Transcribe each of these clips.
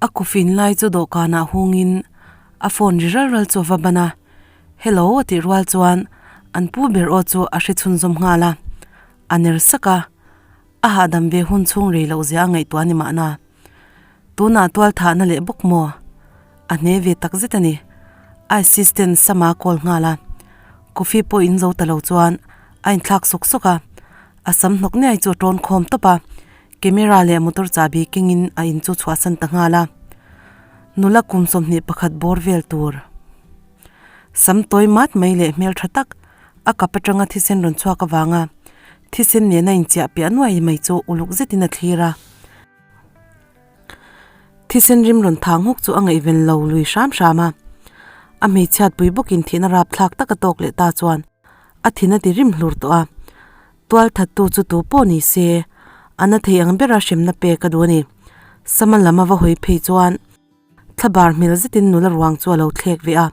A coffee lai chu dawhkanah hungin a phone ri ral ral chu a va ban a, Hello a tih rual chuan an pu ber aw chu a hre chhunzawm nghal a, a ner sak a, a hahdam ve hun chhung rei loh zia a ngaihtuah a ni mahna. Tunah tual thahna leh bawk maw? A hne ve tak zet a ni. A assistant Sama call nghal a, coffee pawh in zo ta lo chuan a inthlak sawk sawk a, a sam hnawk niai chu a tawn khawm tawp a, camera leh motor chahbi kengin a in chu chhuahsan ta nghal a. Nula kum 21 bawr vel tur. Sam tawi mat mai leh hmel tha tak a kap atanga thisen rawn chhuak avanga thisen nena inchiah piah nuai mai chu uluk zetin a thlir a. Thisen rim rawn thang hawk chu a ngaihven lo lui hram hram a. A hmeichhiat pui bawkin thihna rapthlak tak a tawk leh ta chuan a thin a ti rim hlur tawh a. Tual thattu chu tu pawh ni se, a na thei ang bera hremna pek a duh a ni. Sama lam a va hawi phei chuan thlabar hmel zetin nula ruang chu a lo thlek ve a.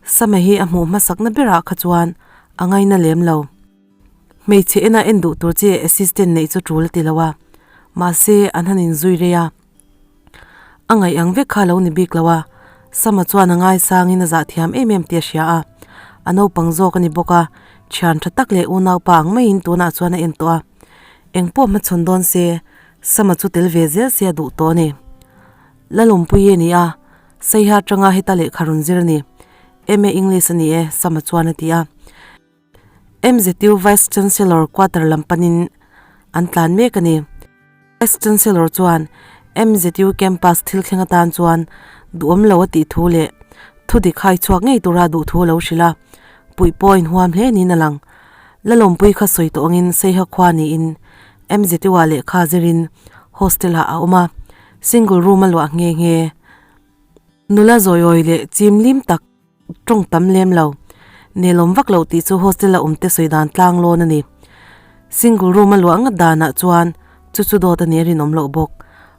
Sama hi a hmuh hmasakna berah kha chuan a ngaina lem lo. Hmeichhe ena en duh tur che assistant neih chu tul a ti lo a, mahse an han inzui rei a. A ngaih ang vek kha a lo ni bik lo a, Sama chuan a ngaisangin a zah thiam em em tih a hria a, a naupang zawk a ni bawk a, thian tha tak leh unaupa ang maiin tunah chuan a en tawh a. Engpawh hmachhawn dawn se, Sama chu tel ve zel se a duh tawh a ni. Lalawmpuii a ni a, Saiha atanga heta lehkha rawn zir a ni. MA English a ni e, Sama chuan a ti a. MZU Vice Chancellor quarter lam panin an tlan mek a ni. Vice Chancellor chuan MZU campus thil thleng atan chuan duhawm lo a tih thu leh thu dik hai chhuak ngei tura duh thu a lo hrilh a, puih pawh a inhuam hle niin a lang. Lalawmpui kha sawi tawh angin Seiha khua niin MZU ah lehkha zirin hostel ah a awm a, single room a luah nghe nghe. Nula zawiawi leh chim lim tak. Tawng tam lem lo. Nelawm vak loh tih chu hostel a awm te sawi dan tlang lawn a ni. Single room a luah ngat danah chuan chu chu dawt a nih a rinawm loh bawk.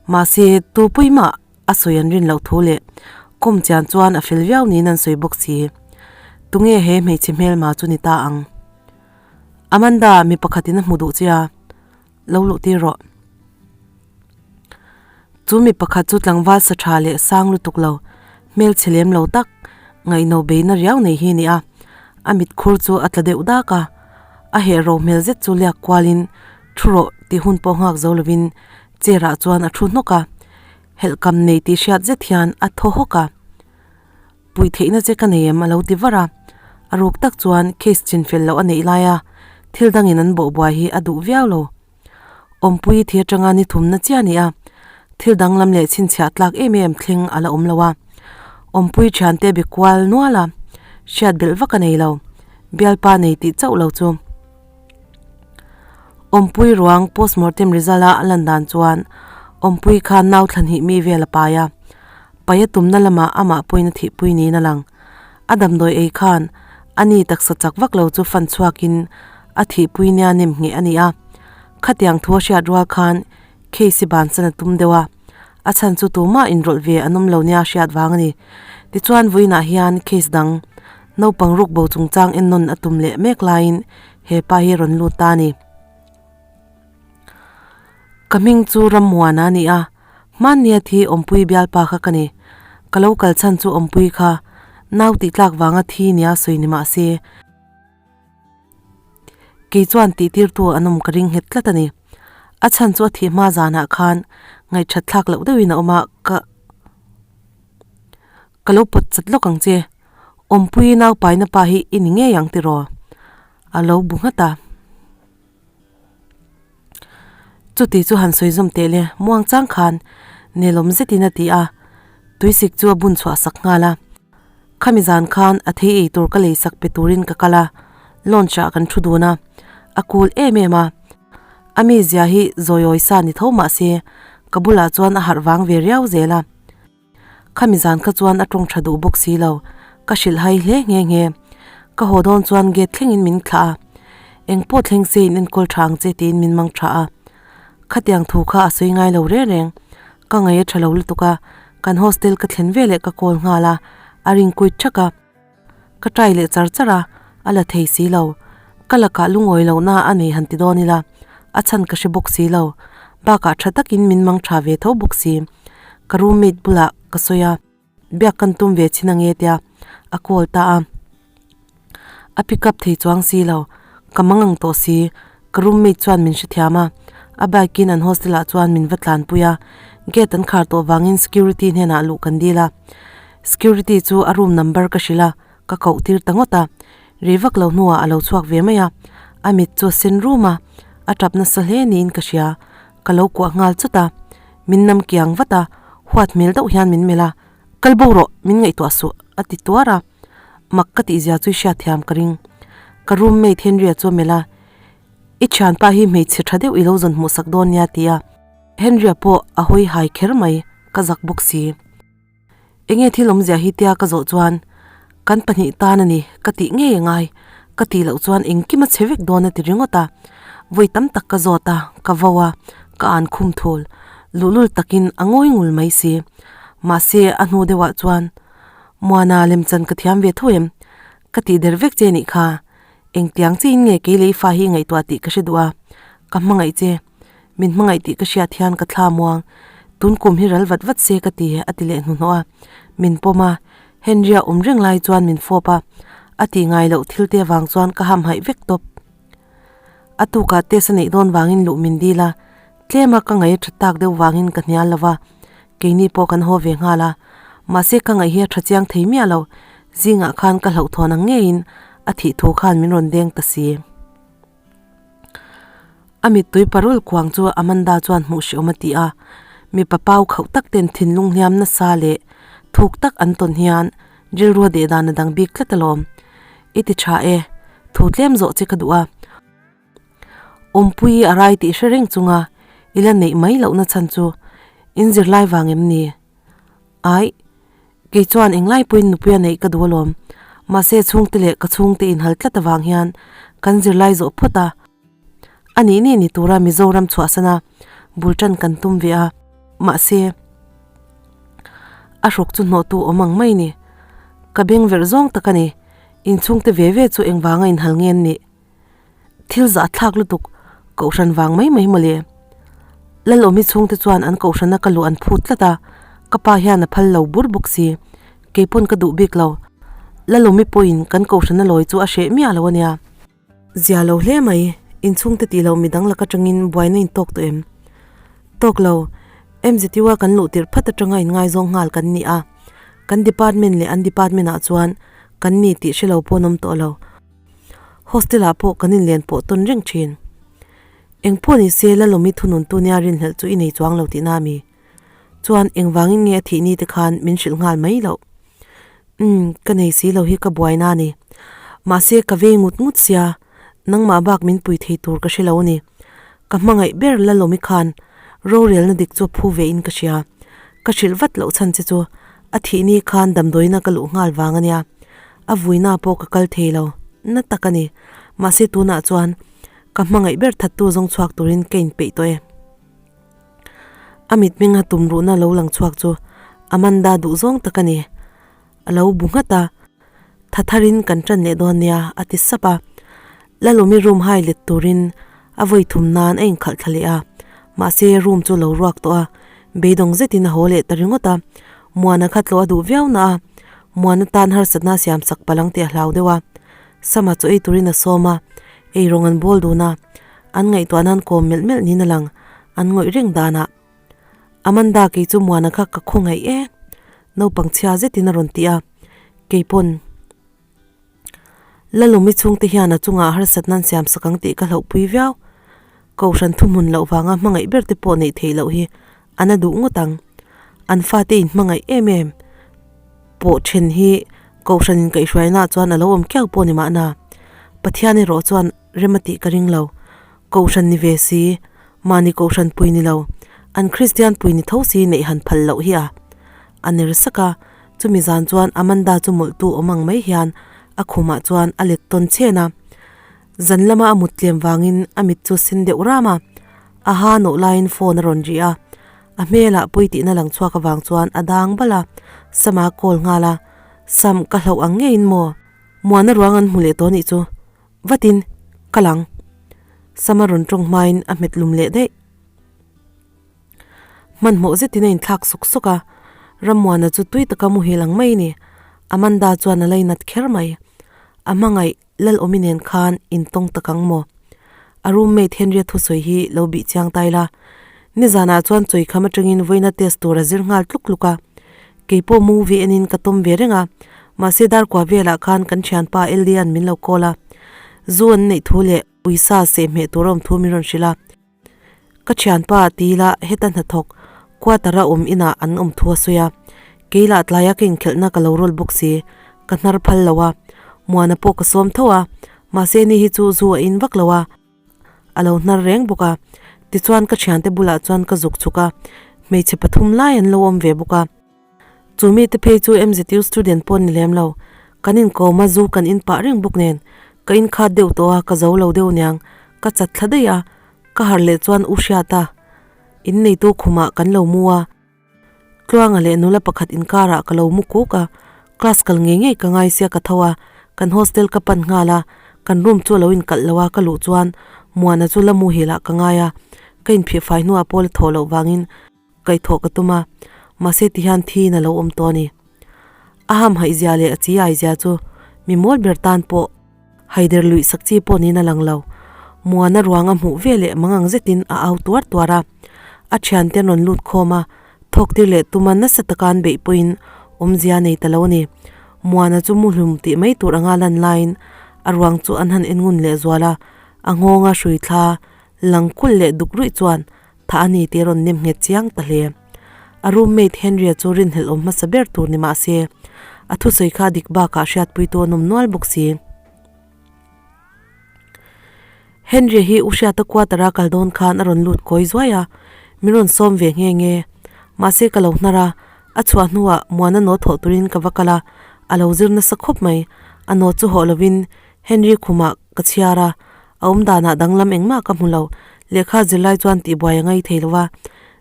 Mahse, tu pui mah a sawi an rin loh thu leh kawm chian chuan a fel viau niin an sawi bawk si. Tunge he hmeichhe hmelma chu ni ta ang? Amanda, mi pakhatin a hmu duh che a, lo luh tir rawh. Chu mi pakhat chu tlangval sa tha leh sang lutuk lo, hmelchhe lem lo tak, ngaihno beina riau nei hi a ni a. A mit khur chu a tla deuh dak a, a heh ro hmel zet chu liak kualin thu rawh tih hun pawh nghak zo lovin chair ah chuan a thu hnawk a, helhkam nei tih hriat zet hian a thaw hawk a. Puih theihna che ka nei em a lo ti var a, a ruk tak chuan case chinfel loh a neih laia thil dangin an bawhbuai hi a duh viau lo. Awmpui thi atanga ni thumna chiah a ni a, thil danglam leh chhinchhiah tlak em em thleng a la awm lo a. Awmpui thiante be kual nual a, hriat belh vak a nei lo, bialpa nei tih chauh lo chu. Awmpui ruang postmortem result a a lan dan chuan Awmpui khan nau thla hnih mi vel a pai a, pai a tumna lamah amah pawhin a thihpui niin a lang. A damdawi ei khan a ni taksa chak vak lo chu fan chhuakin a thihpui nia nem ngheh a ni a. Khatiang thu a hriat rual khan case hi bansan a tum deuh a, a chhan chu tumah inrawlh ve an awm lo nia hriat vang a ni. Tichuan vawiinah hian case dang naupang rukbo chungchang ennawn a tum leh mek laiin he pa hi a rawn lut ta a ni. Ka hming chu Rammuana a ni a, hmannia thi Awmpui bialpa kha ka ni. Ka lo kal chhan chu Awmpui kha nau tih tlak vanga thi nia sawi ni mah se, kei chuan tih tirtu an awm ka ring nghet tlat a ni. A chhan chu a thih hma zanah khan ngaihthat thlak loh deuhin a awm a, ka ka lo pawt chat lawk ang che. Awmpui naupaina pa hi i ni ngei ang tiraw? A lo bu nghat a. Chuti chu han sawi zawm teh le, muang chang khan nelawm zetin a ti a, tuisik chu a bun chhuah sak nghal a. Khami zan khan a thei ei tur ka lei sak pe turin ka kal a, launch ah kan thu dun a, a kul em em a. A mizia hi zawiawi sa ni tho mah se, ka bulah chuan a harh vang ve riau zel a. Khami zan kha chuan a tawng tha duh bawk si lo, ka hrilh hai hle nghe nghe. Ka haw dawn chuan gate thlengin min thlah a, eng pawh thleng se in enkawl tha ang che tiin min mang tha a. Khatiang thu kha a sawi ngai lo reng reng, ka ngaih a tha lo lutuk a, kan hostel ka thlen veleh ka call nghal a, a ring kuit thak a. Ka try leh char char a, a la thei si lo. Ka lakah lungawi lohna a nei han ti dawn ila, a chhan ka hre bawk si lo. Bakah tha takin min mang tha ve tho bawk si. Ka roommate bulah ka sawi a, biak kan tum ve chin ange tia a call ta a. A pick up thei chuang si lo, ka mang ang tawh si. Ka roommate chuan min hrethiam a, a bike in an hostel ah chuan min va tlanpui a. Gate an khar tawh vangin security hnenah luh kan dil a. Security chu a room number ka hrilh a, ka koh tir ta ngawt a. Rei vak lo hnuah a lo chhuak ve mai a, a mit chu a sen rum a, a tap nasa hle niin ka hria. Ka lo kuah nghal chawt a, min nam kiang vat a, huat hmel deuh hian min melh a, Kal bo rawh, min ngaihtuah suh, a ti tuar a. Mak ka tihzia chu i hriatthiam ka ring. Ka roommate Henry-a chu a melh a, I thianpa hi hmeichhe tha deuh i lo zawn hmuhsak dawn nia, ti a. Henry-a pawh a hawi hai kher mai, ka zak bawk si. Enge thil awmzia hi tia ka zawh chuan, Kan pahnih tan a ni, ka tih ngei a ngai, ka tih loh chuan engkim a chhe vek dawn a ti ringawt a. Vawi tam tak ka zawt a, ka vo a, ka an khum thul. Luhlul takin a ngawi ngul mai si. Mahse, a hnu deuhah chuan, Muana lemchan ka thiam ve tho em? Ka tih der vek che nih kha. Engtiang chiin nge kei lei fa hi i ngaihtuah tih ka hre duh a, ka hmangaih che. Min hmangaih tih ka hriat hian ka thla muang. Tun kum hi ral vat vat se ka ti, a ti leh hnuhnawh a. Min pawm a, Henry-a awm reng lai chuan min fawp a. A tih ngai loh thil te avang chuan ka hamhaih vek tawp. A tukah test a neih dawn vangin luh min dil a, tlema ka ngaih a tha tak deuh vangin ka hnial lo va. Keini pawh kan haw ve nghal a. Mahse ka ngaih hi a tha chiang thei miah lo. Zingah khan ka hlauhthawn ang ngeiin a thih thu khan min rawn deng ta si. A mittui parul kuang chu Amanda chuan hmuh hre awm a ti a, mipa pau khauh tak ten thinlung hliam nasa leh thuk tak an tawn hian rilru a deh dan a dang bik tlat alawm. I ti tha e, thu tlem zawh che ka duh a. Awmpui a rai tih hre reng chunga i la neih mai lohna chhan chu in zirlai vang em ni? Aih, kei chuan englai pawhin nupui a neih ka duh alawm. Mahse chhungte leh ka chhungte inhal tlat avang hian kan zirlai zawh phawt a. A nih nih ni tura Mizoram chhuahsana bul tan kan tum ve a. Mahse, a hruk chu hnawhtu awm ang mai ni. Ka beng verh zawng tak a ni. Inchhungte ve ve chu engvanga inhal nge an nih? Thil zah thlak lutuk kohhran vang mai mai mawle. Lalawmi chhungte chuan an kohhrana ka luh an phut tlat a, ka pa hian a phal lo bur bawk si. Keipawn ka duh bik lo. Lalawmi pawhin kan kohhrana lawi chu a hreh miah lo ania. Zia lo hle mai, inchhungte tih loh midang lak atangin buaina in tawk tawh em? Tawk lo, MZU a kan luh tirh phat atanga inngaizawng nghal kan ni a, kan department leh an department ah chuan kan ni tih hre lo pawh an awm tawh lo. Hostel ah pawh kan inlen pawh tawn reng thin. Eng pawh ni se Lalawmi thunun tu nia rinhlelh chu i nei chuang lo tihna a mi? Chuan engvangin nge a thih ni te khan min hrilh nghal mai loh? Umm, ka nei si lo hi ka buaina a ni. Mahse ka vei ngut ngut sia, nangmah bak min pui thei tur ka hre lo a ni. Ka hmangaih ber Lalawmi khan rorelna dik chu a phu ve in ka hria. Ka hrilh vat loh chhan che chu a thih ni khan damdawiina ka luh nghal vang a nia. A vuina pawh ka kal thei lo, na tak a ni. Mahse tunah chuan ka hmangaih ber thattu zawng chhuak turin ka inpeih tawh e. A mitmenga tumruhna lo lang chhuak chu Amanda duh zawng tak a ni. A lo bu nghat a, Tha tharin kan tan leh dawn nia a ti sap a. Lalawmi room hai let turin a vawi thum nan a inkhalh thla leh a. Mahse room chu lo ruak tawh a, beidawng zetin a haw leh ta ringawt a. Muana kha tlawh a duh viau na a, Muana tan harsatna a siam sak palang tih a hlau deuh a. Sama chu ei turin a sawm a, ei rawng an bawl dun a, an ngaihtuah nan kawm melh melh niin a lang, an ngawih reng danah. Amanda kei chu Muana kha ka khawngaih e, naupang chhia zetin a rawn ti a, keipawn. Lalawmi chhungte hian a chungah harsatna an siam sak ang tih ka hlauhpui viau. Kohhran thuhmun loh vanga hmangaih ber te pawh neih theih loh hi a na duh ngawt ang. An fate in hmangaih em em pawh then hi Kohhran in kaihhruaina ah chuan a lo awm kiau pawh ni mahna. Pathian erawh chuan rem a tih ka ring lo. Kohhran ni ve si, mahni Kohhran pui ni lo, an Kristian pui ni tho si neih han phal loh hi a. A ner sak a, chumi zan chuan Amanda chu mawlhtu awm ang mai hian a khumah chuan a let tawn chhen a. Zan lama a mut tlem vangin a mit chu sen deuh ram a, a ha nawh laiin phone a rawn ri a. A hmelah pui tihna lang chhuak avang chuan a dang bal a, Sam-a call nghal a, Sam, ka hlauh ang ngeiin maw? Muana ruang an hmu leh tawh nih chu. Vatin, ka lang. Sam-a rawn tawng hmain a hmet lum leh daih. Hmanhmawh zetin a inthlak sawk sawk a, Rammuana chu tui taka muhil ang mai a ni. Amanda chuan a lainat kher mai. A hmangaih Lalawmi nen khan intawng tak ang maw? A roommate Henry-a thusawi hi lo bih chiang ta ila. Nizanah chuan chawikham atangin vawiina test tur a zir nghal tluk tluk a. Keipawh movie enin ka tawm ve reng a, mahse darkua velah khan kan thianpa Eldia'n min lo call a. Zu an neih thu leh uisa sehhmeh tur a awm thu min rawn hrilh a. Ka thianpa tila heta hnathawk quarter a awm inah an awm thu a sawi a, kei lah tlaia ka inkhelhna ka lo rawl bawk si, ka hnar phal lo a, Muana pawh ka sawm tho a, mahse ni hi chu zu a in vak lo a, a lo hnar reng bawk a, tichuan ka thiante bulah chuan ka zuk chhuk a, hmeichhe pathum lai an lo awm ve bawk a. Chu mite phei chu MZU student pawh ni lem lo. Kan inkawm a zu kan in pah reng bawk nen. Ka in khat deuh tawh a, ka zo lo deuh niang. Ka chat thla daih a, ka harh leh chuan U Hriata in neitu khumah kan lo mu a. Tluanga leh nula pakhat inkarah ka lo mu kuk a, class kal ngei ngei ka ngai sia ka tho a, kan hostel ka pan nghal a, kan room chu a lo inkalh lo a ka luh chuan Muana chu la muhil ah ka ngai a, ka inphih fai hnuah pawh la thawh loh vangin Kaihthawh ka tum a, mahse tihian thiin a lo awm tawh a ni. A hamhaihzia leh a chi aizia chu mi mawl ber tan pawh haider luih sak chi pawh niin a lang lo. Muana ruang a hmuh ve leh mangang zetin a au tuar tuar a, a thiante an rawn lut khawm a, thawk tir leh tuma nasa taka an beih pawhin awmzia a nei ta lo a ni. Muana chu muhlum tih mai tur anga lan laiin a ruang chu an han en ngun leh zual a, a nghawnga hrui thla lang kulh leh duk ruih chuan Tha a ni tih a rawn nem nghet chiang ta hle. A roommate Henry-a chu rinhlelh awm hmasa ber tur ni mah se, a thusawi kha dik bakah hriatpuitu an awm nual bawk si. Henry-a hi U Hriata quarter-a kal dawn khan a rawn lut kawi zuai a, min rawn sawm ve nghe nghe. Mahse ka lo hnar a, a chhuah hnuah Muana naw thawh turin ka va kal a, a lo zir nasa khawp mai. A naw chu hawh lovin Henry khumah ka chhiar a, a awm danah danglam engmah ka hmu lo. Lehkha zirlai chuan tihbuai a ngai thei lo a,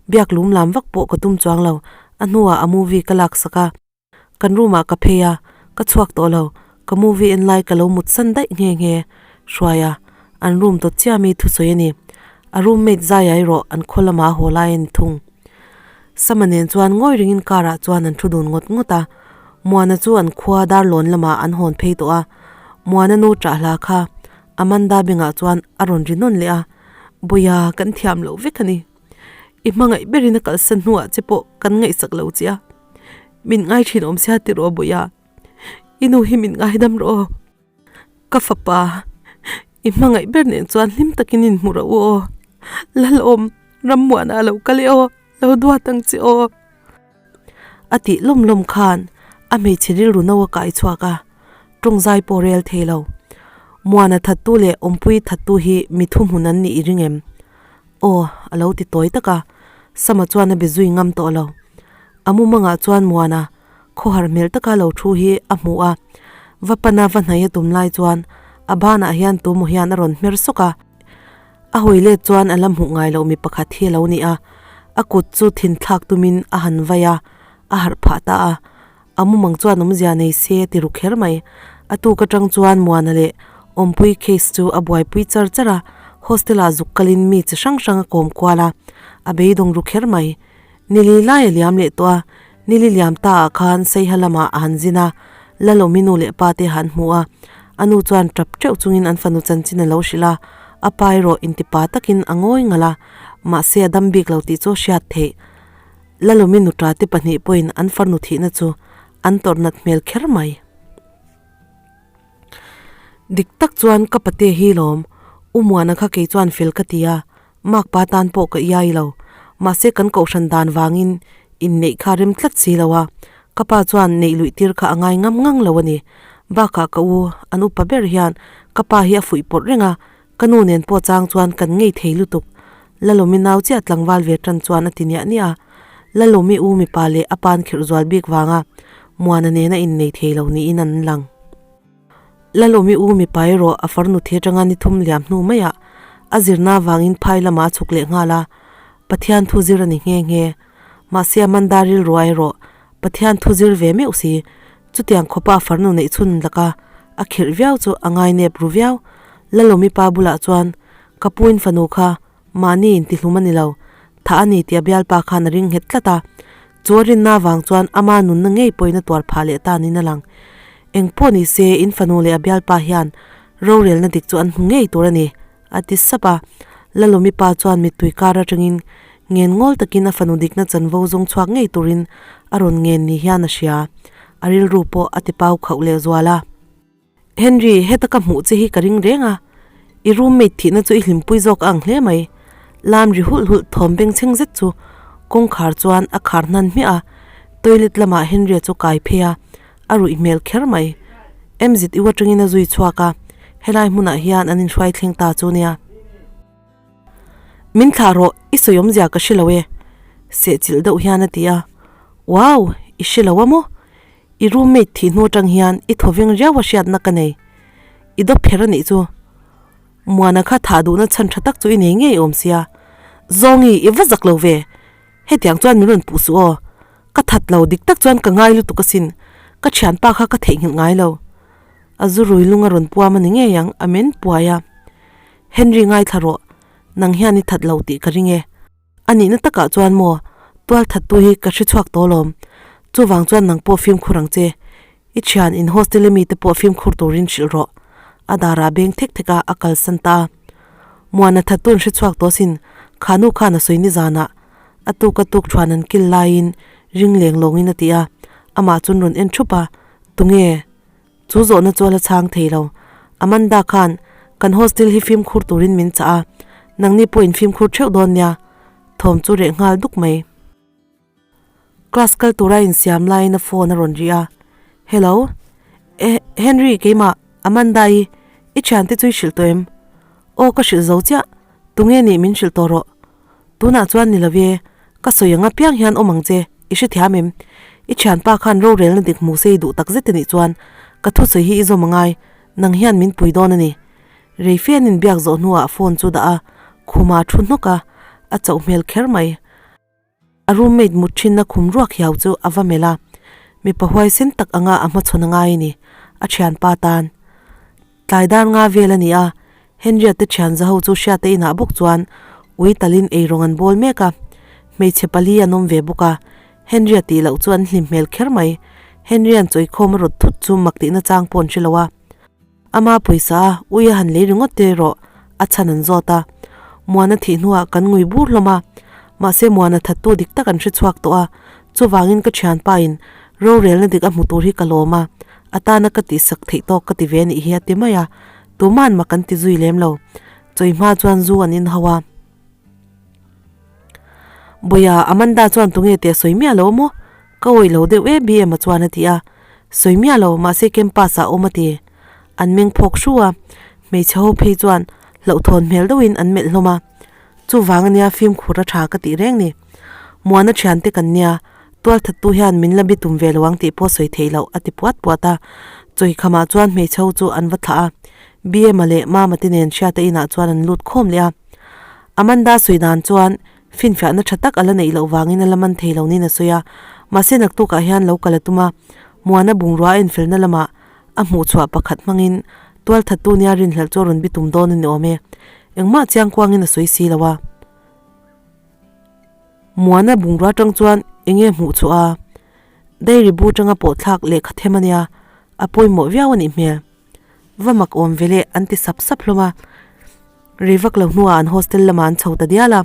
biak lum lam vak pawh ka tum chuang lo. A hnuah a movie ka laksak a, kan room ah ka phei a, ka chhuak tawh lo. Ka movie en lai ka lo mut san daih nghe nghe hruai a, an room tawt chiah mi thusawi a ni. A roommate zai erawh an khaw lamah a haw lai a ni thung. Sama nen chuan ngawi ringin car ah chuan an thu dun ngawt ngawt a, Muana chu an khua Darlawn lamah an hawn phei tawh a, Muana nu ṭah hla kha Amanda bengah chuan a rawn ri nawn leh a, Bawia kan thiam loh vek a ni. I hmangaih berin a kalsan hnuah che pawh kan ngaihsak lo che a, min ngai ṭhin awm sia tiraw Bawia, i nu hi min ngaidam rawh aw. Ka fapa, i hmangaih ber nen chuan hlim takin inhmu rawh u aw. Lalawm, Rammuana a lo kal e aw, lo duat ang che aw. A tih lawm lawm khan a hmeichhe rilru no a kai chhuak a, tawngzai pawh rel thei lo. Muana thattu leh Awmpui thattu hi mi thuhmun an nih i ring em? Aw, a lo ti tawi tak a, Sama chuan a be zui ngam tawh lo. A mumangah chuan Muana Khawhar hmel taka lo thu hi a hmu a, va pana va hnaih a tum lai chuan a banah hian tumaw hian a rawn hmer sawk a. A hawi let chuan a la hmuh ngai loh mi pakhat hi a lo ni a, a kut chu thin thlak tumin a han vai a, a harh phah ta a. A mumang chuan awmzia nei se a ti ru kher mai. A tuk atang chuan Muana leh Awmpui case chu a buaipui char char a, hostel ah zuk kalin mi chi hrang hrang a kawm kual a, a beidawng ru kher mai. Nili lai a liam leh tawh a, nili liam ta ah khan Seiha lamah a han zin a, Lalawmi nu leh pa te han hmu a, a nu chuan tap teuh chungin an fanu chanchin a lo hrilh a, a pa erawh intipa takin a ngawi ngalh a, mahse a dam bik lo tih chu a hriat theih. Lalawmi nuta te pahnih pawhin an farnu thihna chu an tawrh nat hmel kher mai. Dik tak chuan ka pate hi lawm, U Muana kha kei chuan fel ka ti a, Makpa tan pawh ka iai lo. Mahse kan kohhran dan vangin inneih kha rem tlat si lo a, ka pa chuan neih luih tir kha a ngai ngam ngang lo a ni. Bakah ka u, an upa ber hian ka pa hi a fuih pawrh reng a, ka nu nen pawh chang chuan kan ngei thei lutuk. Lalawmi nau chiah tlangval ve tan chuan a ti niah niah a. Lalawmi u mipa leh a pa'n khirh zual bik vanga Muana nena innei thei lo niin an lang. Lalawmi u mipa erawh a farnu thi atanga ni thum liam hnu maiah a zirna avangin phai lamah a chhuk leh nghal a, Pathian thu zir a ni nghe nghe. Mahse Amanda rilru erawh Pathian thu zir ve meuh si, chutiang khawpa a farnu neih chhun laka a khirh viau chu a ngainep ru viau. Lalawmi pa bulah chuan, Ka puin fanu kha mahni intihlum a ni lo. Thah a ni tih a bialpa khan a ring nghet tlat a. Chu a rinna avang chuan ama nunna ngei pawhin a tuar phah leh ta niin a lang. Eng pawh ni se, in fanu leh a bialpa hian rorelna dik chu an hmu ngei tur a ni, a ti sap a. Lalawmi pa chuan mittui kar atangin ngen ngawl takin a fanu dikna chanvo zawng chhuak ngei turin a rawn ngen ni hian a hria. A rilru pawh a ti pau khauh lehzual a. Henry, heta ka hmuh che hi ka ring reng a, i roommate thihna chu i hlimpui zawk a ang hle mai. Lam ri hulh hulh thawm bengchheng zet chu kawngkhar chuan a khar hnan hmiah a, toilet lamah Henry-a chu kai phei a, a ruih hmel kher mai. MZU atangin a zui chhuak a, helai hmunah hian an inhruai thleng ta chu nia. Min thlah rawh, i sawi awmzia ka hre lo e, sehchilh deuh hian a ti a. Wow, i hre lo a maw? I roommate thih hnu atang hian i thawveng riau a hriatna ka nei. I dawp pher a nih chu. Muana kha thah duhna chhan tha tak chu i nei ngei awm sia. Zawngi, i va zak lo ve. Hetiang chuan min rawn puh suh aw. Ka that lo, dik tak chuan ka ngai lutuk asin. Ka thianpa kha ka theihnghilh ngai lo. A zu rui lung a rawn puam a ni ngei ang, a men puai a. Henry ngaithla rawh, nang hian i that lo tih ka ring e. A nihna takah chuan maw, tual thattu hi ka hre chhuak tawh alawm. Chuvang chuan nang pawh fimkhur ang che. I thian in hostel a mite pawh fimkhur turin hrilh rawh. A darah beng thek thek a, a kalsan ta a. Muana thattu an hre chhuak tawh asin, kha nu khan a sawi nizanah. A tuk a tuk thuan an kil laiin ring leng lawngin a ti a, amah chuan rawn en thup a, Tunge? Chu zawhna chu a la chhang thei lo. Amanda khan kan hostel hi fimkhur turin min chah a, nangni pawhin fimkhur theuh dawn nia, thawm chu reh nghal duk mai. Class kal tura insiam laiin a phone a rawn ri a, Hello, eh Henry keimah Amanda i, i thiante chu i hrilh tawh em? Aw ka hrilh zo chiah, tunge nih min hrilh tawh rawh. Tunah chuan ni lo e, ka sawi ang apiang hian awm ang che, i hrethiam em? I thianpa khan rorelna dik hmu se i duh tak zet a nih chuan ka thusawi hi i zawm angai, nang hian min pui dawn a ni. Reifian in biak zawh hnuah phone chu dah a, khuma thu hnawk a, a chauh hmel kher mai. A roommate mut thinna khum ruak hiau chu a va melh a, mipa huaisen tak anga a hmachhawn a ngai a ni, a thianpa tan. Tlai dar nga vel a ni a, Henriette te thian za ho chu hriata inah bawk chuan ui talin eirawng an bawl mek a, hmeichhe pali an awm ve bawk a, Henriette tih loh chu an hlim hmel kher mai. Henrian chawikhawm a rawt thut chu mak tihna chang pawh an hre lo a. Ama pawisa a ui a han lei ringawt te erawh a chhan an zawt a. Muana thih hnuah kan ngui bur hlawm a, mahse Muana thattu dik tak an hre chhuak tawh a, chuvangin ka thianpa in rorelna dik a hmu tur hi ka lawm a, a tana ka tihsak theih tawk ka ti ve anih hi a ti mai a, tuman mak an ti zui lem lo. Chawi hma chuan zu an inhau a. Bawia, Amanda chuan tunge teh sawi miah lo maw? Ka awih lo deuh e BM-a chuan a ti a. Sawi miah lo, mahse campus ah awm a ti. An meng phawk hru a, hmeichhe ho phei chuan hlauhthawn hmel deuhin an melh hlawm a. Chuvang ania fimkhur a tha ka tih reng ni. Muana thiante kan nia, tualthattu hian min la bi tum ve lo ang tih pawh sawi theih loh a ti puat puat a. Chawikhamah chuan hmeichhe ho chu an va thlah a, BM-a leh Mama te nen hriata inah chuan an lut khawm leh a. Amanda sawi dan chuan finfiahna tha tak a la neih loh vangin a la man thei lo niin a sawi a, mahse naktukah hian lo kal a tum a, Muana bungrua a infelna lamah a hmuhchhuah pakhat hmangin tualthattu nia rinhlelh chu a rawn bitum dawn a ni awm e. Engmah chiang kuangin a sawi si lo a. Muana bungrua atang chuan enge hmuhchhuah a, dairy bu atanga pawhthlak lehkha them a nia, a pawimawh viau a nih hmel. Va mak awm ve leh an ti sap sap hlawm a. Rei vak lo hnuah an hostel lamah an chho ta dial a.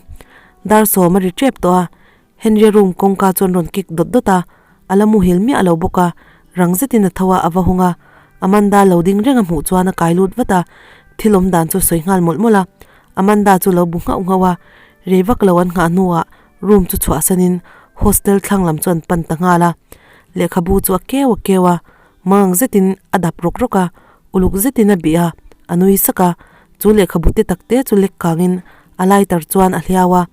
Dar sawm a ri tep tawh a, Henry-a room kawngka chuan rawn kick dawt dawt a, a la muhil miah lo bawk a, rang zetin a tho a, a va hawng a. Amanda lo ding reng a hmuh chuan a kai lut vat a, thil awm dan chu sawi nghal mawlh mawlh a. Amanda chu lo bu nghauh nghauh a, rei vak lo an nghah hnuah room chu chhuahsanin hostel thlang lam chu an pan ta nghal a. Lehkhabu chu a keu a keu a, Mang zetin a dap rawk rawk a, uluk zetin a bih a, a nui sak a, chu lehkhabu te tak te chu lek kangin a lighter chuan a hliau a,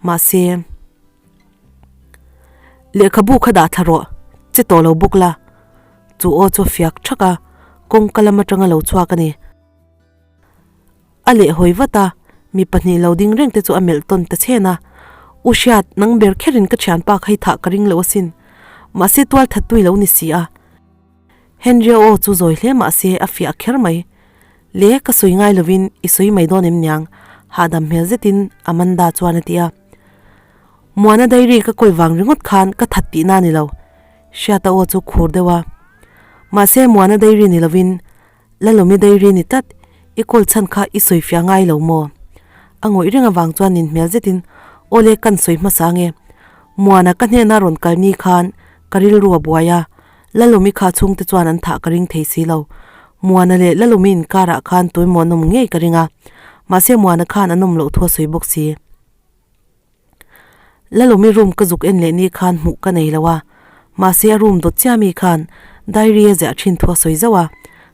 mahse lehkhabu kha dah thla rawh, che tawh lo bawk la, chu aw chu a fiak thak a, kawngka lam atanga lo chhuak a ni. A lehhawi vat a, mi pahnih lo ding reng te chu a melh tawn ta chhen a, U Hriat, nang ber kherin ka thianpa kha i thah ka ring lo asin. Mahse tual that tui lo ni si a. Henry-a aw chu zawi hle mahse a fiah kher mai. Le, ka sawi ngai lovin i sawi mai dawn em niang? Hahdam hmel zetin Amanda chuan a ti a. Muana diary ka kawl vang ringawt khan ka that tihna a ni lo, Hriata aw chu khur deuh a. Mahse Muana diary ni lovin Lalawmi diary ni tlat, i kawl chhan kha i sawi fiah ngai lo maw? A ngawih reng avang chuan nin hmel zetin, Aw le kan sawi hmasa ange. Muana ka hnena rawn kal ni khan ka rilru a buai a, Lalawmi kha chhungte chuan an thah ka ring thei si lo. Muana leh Lalawmi inkarah khan tuimaw an awm ngei ka ring a, mahse Muana khan an awm loh thu a sawi bawk si. Lalawmi room ka zuk en leh ni khan hmuh ka nei lo a, mahse a room dawt chiah mi khan diary a ziah thin thu a sawi zauh a,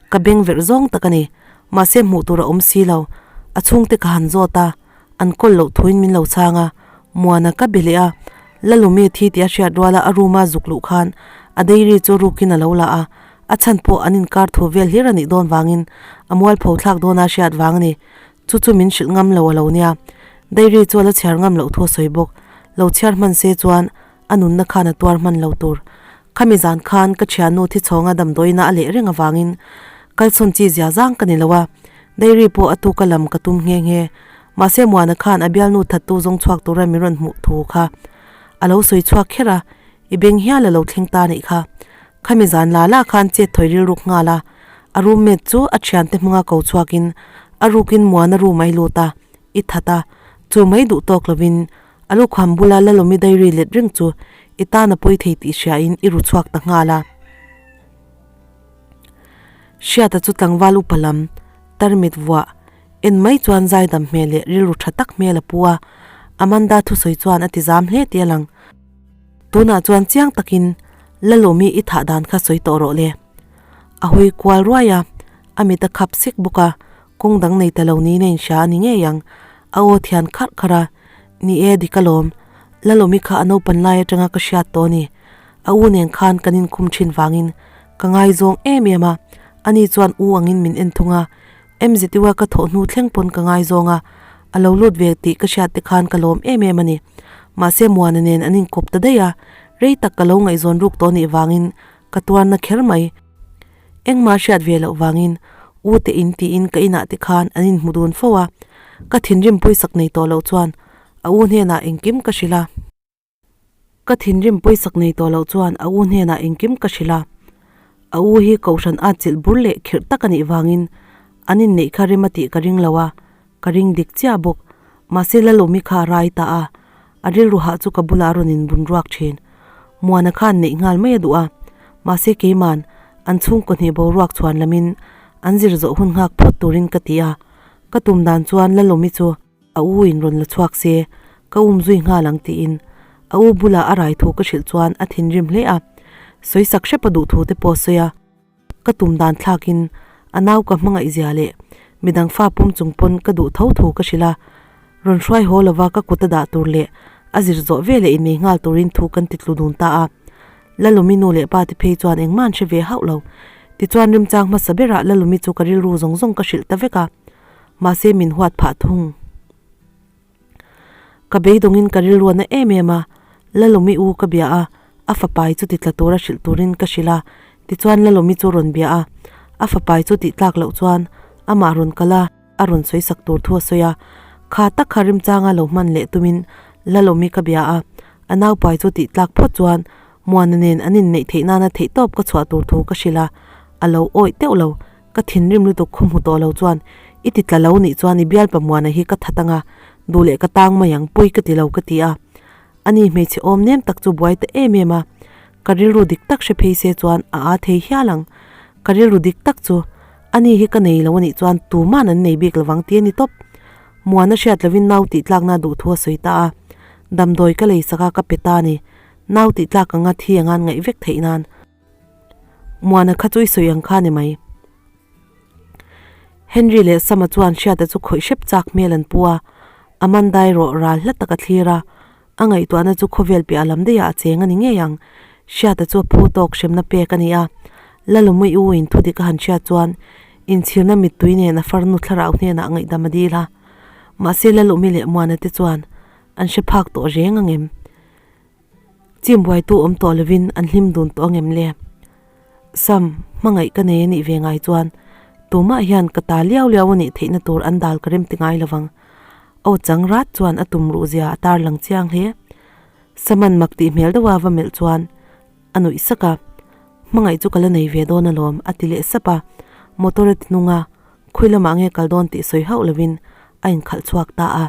ka beng verh zawng tak a ni. Mahse hmuh tur a awm si lo, a chhungte ka han zawt a, an kawl loh thuin min lo chhang a, Muana ka be leh a, Lalawmi thi tih a hriat ruala a room a zuk luh khan a diary chu rukin a lo la a, a chhan pawh an inkar thu vel hlir a nih dawn vangin a mualpho thlak dawna hriat vang a ni. Chu chu min hrilh ngam lo a lo nia. Diary chu a la chhiar ngam loh thu a sawi bawk. Lo chhiar hman se chuan a nunna khan a tuar hman lo tur. Khami zan khan ka thiannu thi chhawnga damdawiina a leh reng avangin kalsawn chi zia zang ka ni lo a. Diary pawh a tuka lam ka tum nghe nghe. Mahse Muana khan a bialnu thattu zawng chhuak tura min rawn hmuh thu kha a lo sawi chhuak kher a, i beng hial a lo thleng ta nih kha. Khami zan la la khan chet thawi rilruk nghal a, a roommate chu a thiante hmanga ko chhuakin a rukin Muana room a i lut a, i that a, chu mai duh tawk lovin a lukham bula Lalawmi diary let reng chu i tan a pawi thei tih hriain i ru chhuak ta nghal a. Hriata chu tlangval upa lam tarmit vuah en mai chuan zaidam hmel leh rilru tha tak hmel a pu a, Amanda thusawi chuan a ti zam hle tih a lang. Tunah chuan chiang takin Lalawmi i thah dan kha sawi tawh rawh le. A hawi kual ruai a, a mit a khap sik bawk a, kawng dang nei ta lo niin a inhria a ni ngei ang. A aw thian kharh kharh a, Ni e, dik alawm. Lalawmi kha a naupan lai atanga ka hriat tawh a ni. A u nen khan kan inkhum thin vangin ka ngaizawng em em a, ani chuan u angin min en thung a, MZU-a ka thawh hnu thleng pawn ka ngaizawng a, a lo lut ve tih ka hriat te khan ka lawm em em a ni. Mahse Muana nen an inkawp ta daih a, rei tak ka lo ngaihzawn ruk tawh nih vangin ka tuarna kher mai. Engmah hriat ve loh vangin u te in tiin ka inah te khan an inhmu dun fo a, ka thinrim pawisak nei tawh loh chuan a u hnenah engkim ka hrilh a. Ka thinrim pawisak nei tawh loh chuan a u hnenah engkim ka hrilh a, a u hi kohhran at chilh bur leh khirh tak a nih vangin an inneih kha rem a tih ka ring lo a, ka ring dik chiah bawk. Mahse Lalawmi kha a rai ta a, a rilru hah chu ka bulah a rawn inbun ruak thin. Muana khan neih nghal mai a duh a, mahse keiman an chhungkaw hnih boruak chhuan lamin an zir zawh hun nghak phawt turin ka ti a, ka tum dan chuan Lalawmi chu A u in rawn la chhuak se, ka um zui nghal ang tiin a u bulah a rai thu ka hrilh chuan a thinrim hle a, sawisak hrep a duh thu te pawh a sawi a, ka tum dan thlakin a nau ka hmangaih zia leh midang fa pum chung pawn ka duh tho thu ka hrilh a, rawn hruai haw lova ka kut a dah tur leh a zir zawh veleh innei nghal turin thu kan ti tlu dun ta a, Lalumi nu leh pa te phei chuan engmah an hre ve hauh lo, tichuan remchang hmasa berah Lalumi chu ka rilru zawng zawng ka hrilh ta vek a. Mahse min huat phah thung. Ka beidawngin ka rilru a na em em a, Lalawmi u ka bia a, a fapai chu titla tura hrilh turin ka hrilh a, tichuan Lalawmi chu rawn bia a, a fapai chu tih tlak loh chuan amah rawn kal a, a rawn sawi sak tur thu a sawi a, kha tak kha remchanga lo hman leh tumin Lalawmi ka bia a, a naupai chu tih tlak phawt chuan Muana nen an inneih theih nana theihtawp ka chhuah tur thu ka hrilh a, a lo awih teuh lo. Ka thinrim lutuk khaw hmu tawh lo chuan i ti tla lo nih chuan i bialpa Muana hi ka that anga, duh leh ka tang mai ang, pawi ka ti lo ka ti a. Ani hmeichhe awm nem tak chu buai ta em em a, ka rilru dik tak hre phei se chuan a aa thei hial ang. Ka rilru dik tak chu ani hi ka nei lo anih chuan tuman an nei bik lovang ti a ni tawp. Muana hriat lovin nau tih tlakna duh thu a sawi ta a, damdawi ka lei sak a ka pe ta a ni, nau tih tlak anga thi angan ngaih vek theih nan. Muana kha chu i sawi ang kha ni mai. Henry leh Sama chuan Hriata chu khawih hrep chak hmel an pu a, Amanda erawh ral hla tak a thlir a, a ngaihtuahna chu khawvel piah lam daihah a cheng a ni ngei ang. Hriata chu a phu tawk hremna pek a ni a, Lalawmui u in thudik a han hriat chuan inchhirna mittui nen a farnu thlarau hnenah ngaihdam a dil a. Mahse Lalawmi leh Muana te chuan an hre phak tawh reng ang em? Chim buaitu awm tawh lovin an hlim dun tawh angem le? Sam, hmangaih ka nei a nih ve ngai chuan tumah hian ka ta liau liau a nih theihna tur an dal ka rem ti ngai lovang. Aw chang rat chuan a tum ruh zia a tar lang chiang hle. Saman mak tih hmel deuha va melh chuan a nuih sak a, Hmangaih chu ka la nei ve dawn alawm a ti leh sap a, motor a ti hnung a, khawi lamah nge kal dawn tih sawi hauh lovin a inkhalh chhuak ta a.